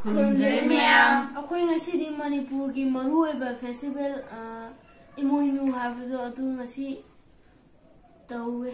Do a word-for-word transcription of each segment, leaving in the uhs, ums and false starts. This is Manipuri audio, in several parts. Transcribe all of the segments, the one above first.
ꯈꯨꯔꯨꯝꯖꯔꯤ ꯃꯌꯥꯝ꯫ ꯑꯩꯈꯣꯏ ꯉꯁꯤꯗꯤ ꯃꯅꯤꯄꯨꯔꯒꯤ ꯃꯔꯨꯑꯣꯏꯕ ꯐꯦꯁꯇꯤꯚꯦꯜ, ꯑ, ꯏꯃꯣꯏꯅꯨ ꯍꯥꯏꯕꯗꯣ ꯑꯗꯨ ꯉꯁꯤ ꯇꯧꯋꯦ꯫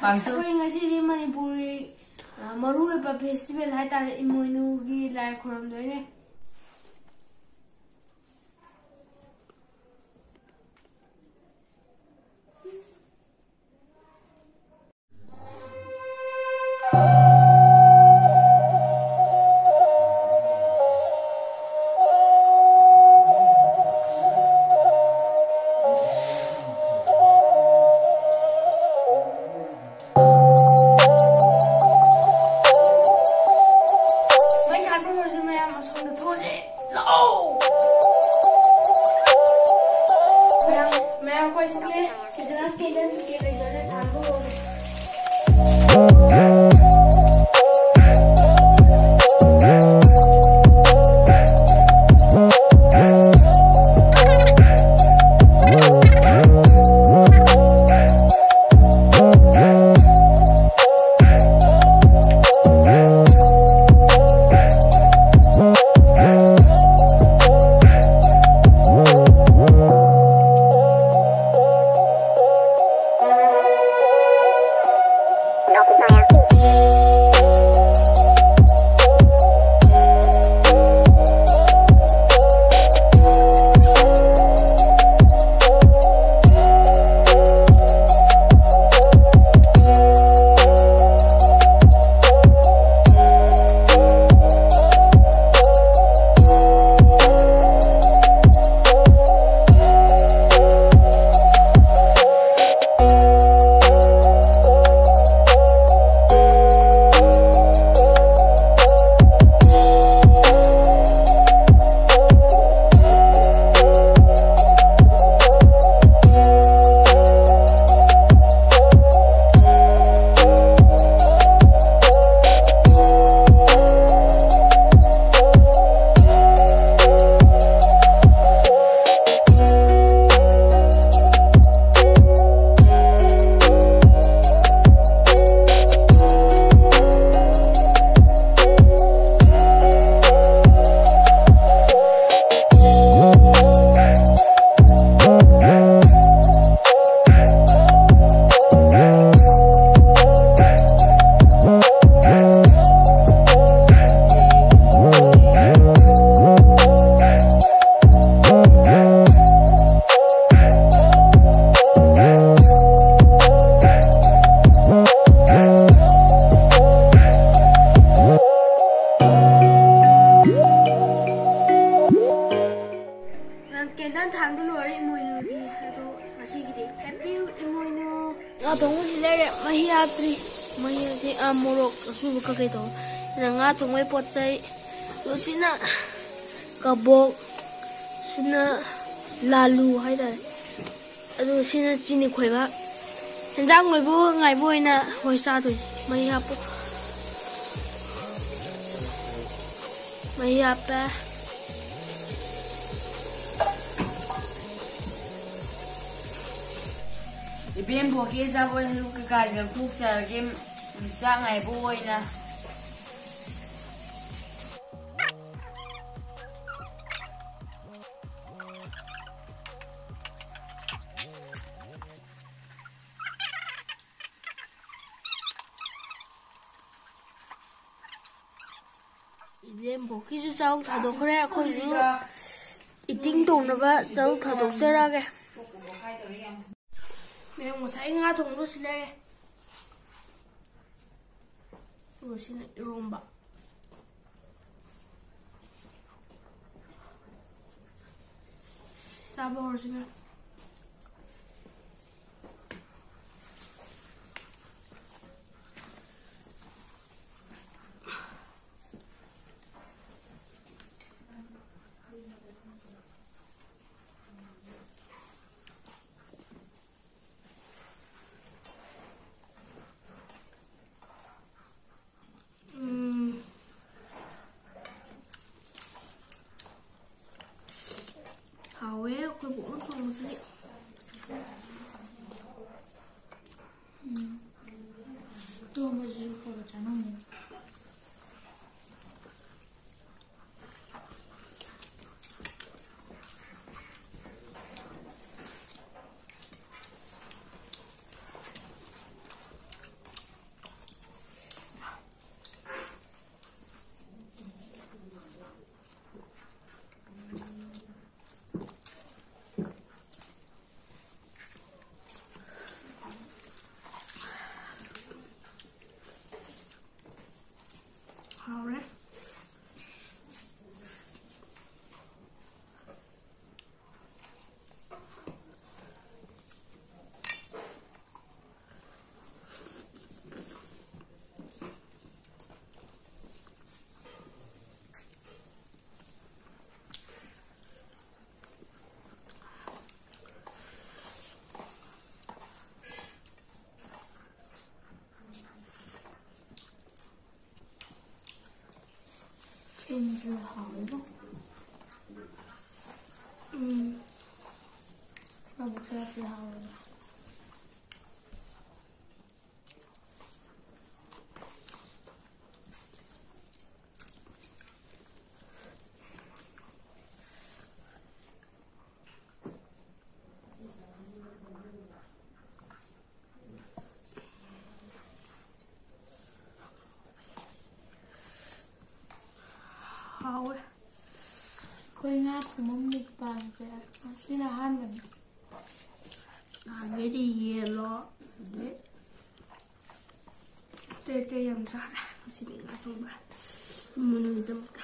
ꯄꯥꯡꯊꯣꯛ- ꯑꯩꯈꯣꯏ ꯉꯁꯤꯗꯤ ꯃꯅꯤꯄꯨꯔꯒꯤ, ꯑ, ꯃꯔꯨꯑꯣꯏꯕ ꯐꯦꯁꯇꯤꯚꯦꯜ ꯍꯥꯏꯇꯥꯔꯦ, ꯏꯃꯣꯏꯅꯨꯒꯤ ꯂꯥꯏ ꯈꯨꯔꯨꯝꯗꯣꯏꯅꯦ꯫ ꯃꯩ ꯊꯥꯟꯕ ꯍꯧꯔꯁꯤ ꯃꯌꯥꯝ, ꯑꯁꯣꯝꯗ ꯊꯣꯛꯑꯁꯤ꯫ ꯂꯥꯛꯑꯣ! ꯃꯌꯥꯝ, ꯃꯌꯥꯝ ꯑꯩꯈꯣꯏ ꯊꯣꯛꯂꯛꯑꯦ꯫ ꯁꯤꯗꯅ ꯀꯦꯟꯗꯜ ꯀꯩꯀꯩ ꯂꯩꯖꯔꯦ, ꯊꯥꯟꯕ ꯍꯧꯔꯦ꯫ ꯃꯍꯤ ꯑꯁꯤ, ꯑꯥ, ꯃꯣꯔꯣꯛ ꯑꯁꯨꯕ ꯀꯩꯀꯩ ꯇꯧ꯫ ꯁꯤꯅ ꯉꯥ ꯊꯣꯡꯕꯒꯤ ꯄꯣꯠ ꯆꯩ꯫ ꯑꯗꯨ ꯁꯤꯅ ꯀꯕꯣꯛ꯫ ꯁꯤꯅ ꯂꯥꯂꯨ ꯍꯥꯏꯇꯥꯔꯦ꯫ ꯑꯗꯨꯒ ꯁꯤꯅ ꯆꯤꯅꯤ ꯈꯣꯏꯕ꯫ ꯍꯦꯟꯖꯥꯡ ꯂꯣꯏꯕ ꯉꯥꯏꯕ ꯑꯣꯏꯅ ꯍꯣꯏ ꯆꯥꯗꯣꯏꯅꯤ꯫ ꯃꯍꯤ ꯍꯥꯞꯄꯨ꯫ ꯃꯍꯤ ꯍꯥꯞꯄꯦ꯫ ꯏꯕꯦꯝꯕꯣꯛꯀꯤ ꯑꯆꯥꯄꯣꯠ ꯀꯩꯀꯥꯁꯦ ꯂꯧꯊꯣꯛꯆꯔꯒꯦ, ꯆꯥꯛ ꯉꯥꯏꯕ ꯑꯣꯏꯅ꯫ ꯏꯕꯦꯝꯕꯣꯛꯀꯤꯁꯨ ꯆꯥꯛ ꯊꯥꯗꯣꯛꯈ꯭ꯔꯦ, ꯑꯩꯈꯣꯏꯁꯨ ꯏꯇꯤꯡ ꯇꯧꯅꯕ ꯆꯥꯛ ꯊꯥꯗꯣꯛꯆꯔꯛꯑꯒꯦ꯫ ꯃꯌꯥꯝ ꯉꯁꯥꯏ ꯉꯥ ꯊꯣꯡꯕꯗꯣ ꯁꯤ ꯂꯩꯔꯦ꯫ ꯑꯗꯨꯒ ꯁꯤꯅ ꯏꯔꯣꯝꯕ꯫ ꯆꯥꯕ ꯍꯧꯔꯁꯤꯅꯦ꯫ ꯎꯝ꯫ ꯍꯥꯎꯋꯦ ꯑꯩꯈꯣꯏ ꯕꯣꯛꯅ ꯊꯣꯡꯕꯁꯤꯗꯤ꯫ ꯎꯝ꯫ ꯏꯔꯣꯝꯕꯁꯤꯁꯨ ꯈꯔ ꯈꯔ ꯆꯥꯅꯤꯡꯉꯦ꯫ ꯍꯥꯎꯔꯦ꯫ ꯌꯦꯟꯁꯨ ꯍꯥꯎꯋꯦꯕꯣ꯫ ꯎꯝ꯫ ꯂꯧꯕꯨꯛ ꯆꯠꯂꯛꯄꯗꯤ ꯍꯥꯎꯋꯦꯕ꯫ ꯍꯥꯎꯋꯦ꯫ ꯑꯩꯈꯣꯏ ꯉꯥ ꯊꯣꯡꯕ ꯃꯨꯛꯕꯥꯡꯁꯦ ꯉꯁꯤꯅ ꯑꯍꯥꯟꯕꯅꯤ꯫ ꯅꯍꯥꯟꯈꯩꯗꯤ ꯌꯦꯜꯂꯣ, ꯑꯗꯩ ꯑꯇꯩ ꯑꯇꯩ ꯌꯥꯝ ꯆꯥꯔꯦ꯫ ꯉꯁꯤꯗꯤ ꯉꯥ ꯊꯣꯡꯕ ꯏꯃꯣꯏꯅꯨꯒꯤꯗꯃꯛꯇ꯫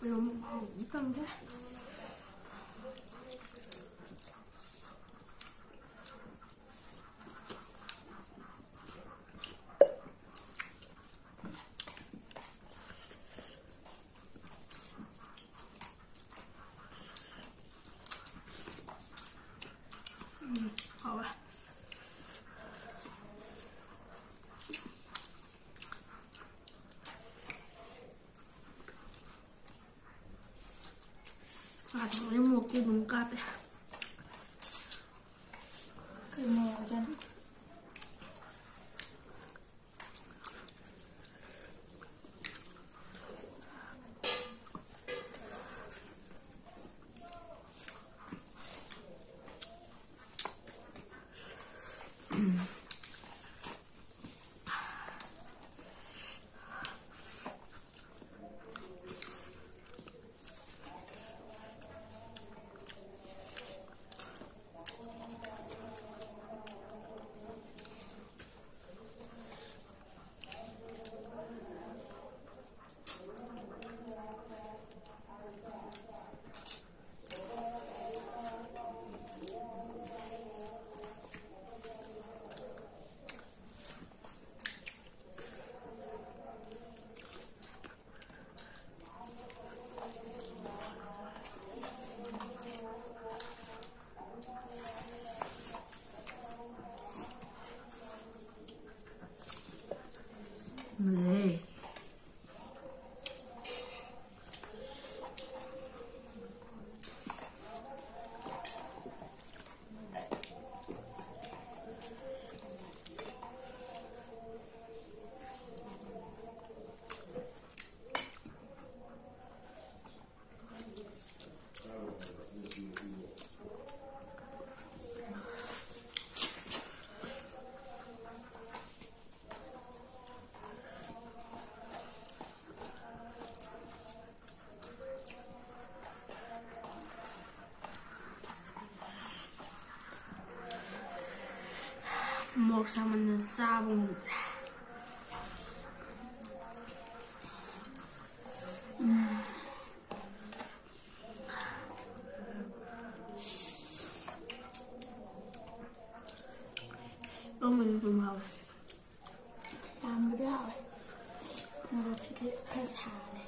ꯌꯥꯝ ꯍꯥꯎꯕ ꯇꯝꯗꯦ꯫ ꯎꯝ, ꯍꯥꯎꯋꯦ꯫ ꯉꯥ ꯊꯣꯡꯕꯗꯤ ꯃꯣꯔꯣꯛꯇꯤ ꯑꯗꯨꯝ ꯀꯥꯞꯄꯦ꯫ ꯀꯩ ꯃꯣꯔꯣꯛ ꯑꯣꯏꯖꯥꯠꯅꯣ? ꯂꯩ꯫ ꯃꯣꯔꯣꯛ ꯁꯥꯃꯟꯗꯅ ꯆꯥꯕ ꯉꯝꯗ꯭ꯔꯦ꯫ ꯎꯝ꯫ ꯏꯔꯣꯝꯕꯁꯨ ꯑꯗꯨꯝ ꯍꯥꯎꯋꯦ꯫ ꯌꯥꯝꯕꯨꯗꯤ ꯍꯥꯎꯋꯦ꯫ ꯃꯣꯔꯣꯛꯁꯤꯗꯤ ꯈꯔ ꯁꯥꯔꯦ꯫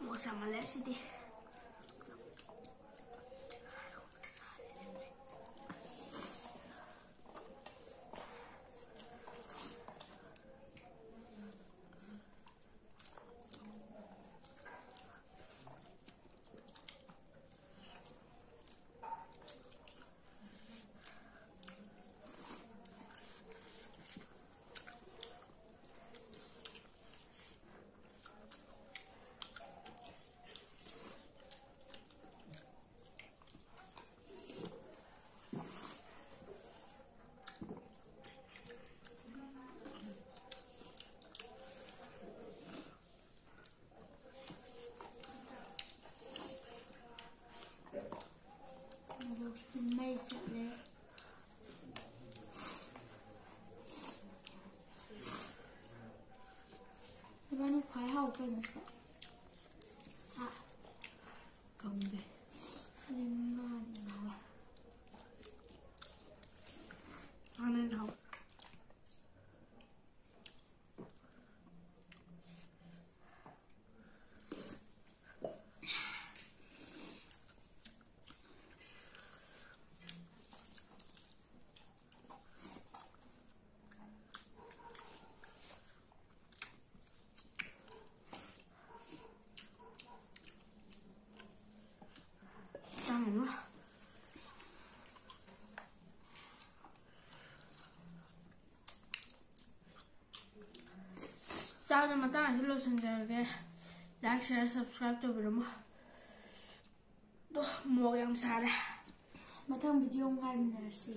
ꯃꯣꯔꯣꯛ ꯁꯥꯃꯜꯂꯦ ꯁꯤꯗꯤ꯫ ꯆꯠꯂꯦ꯫ ꯏꯕꯥꯅꯤ ꯈ꯭ꯋꯥꯏ ꯍꯥꯎꯕ ꯀꯩꯅꯣ ꯁꯤꯗ? ꯍꯥ? ꯈꯪꯗꯦ꯫ ꯑꯗꯨ ꯉꯥꯅ ꯍꯥꯎꯋꯦ꯫ ꯉꯥꯅ ꯍꯦꯟꯅ ꯍꯥꯎꯋꯦ꯫ ꯆꯥꯔꯅꯨ꯫ ꯆꯥꯛꯁꯦ ꯃꯇꯥꯡ ꯑꯁꯤ ꯂꯣꯏꯁꯤꯟꯖꯔꯒꯦ꯫ Like, share, subscribe ꯇꯧꯕꯤꯔꯝꯃꯣ꯫ ꯑꯗꯣ ꯃꯣꯔꯣꯛ ꯌꯥꯝ ꯁꯥꯔꯦ꯫ ꯃꯊꯪ video ꯑꯃ ꯉꯥꯏꯃꯤꯟꯅꯔꯁꯤ꯫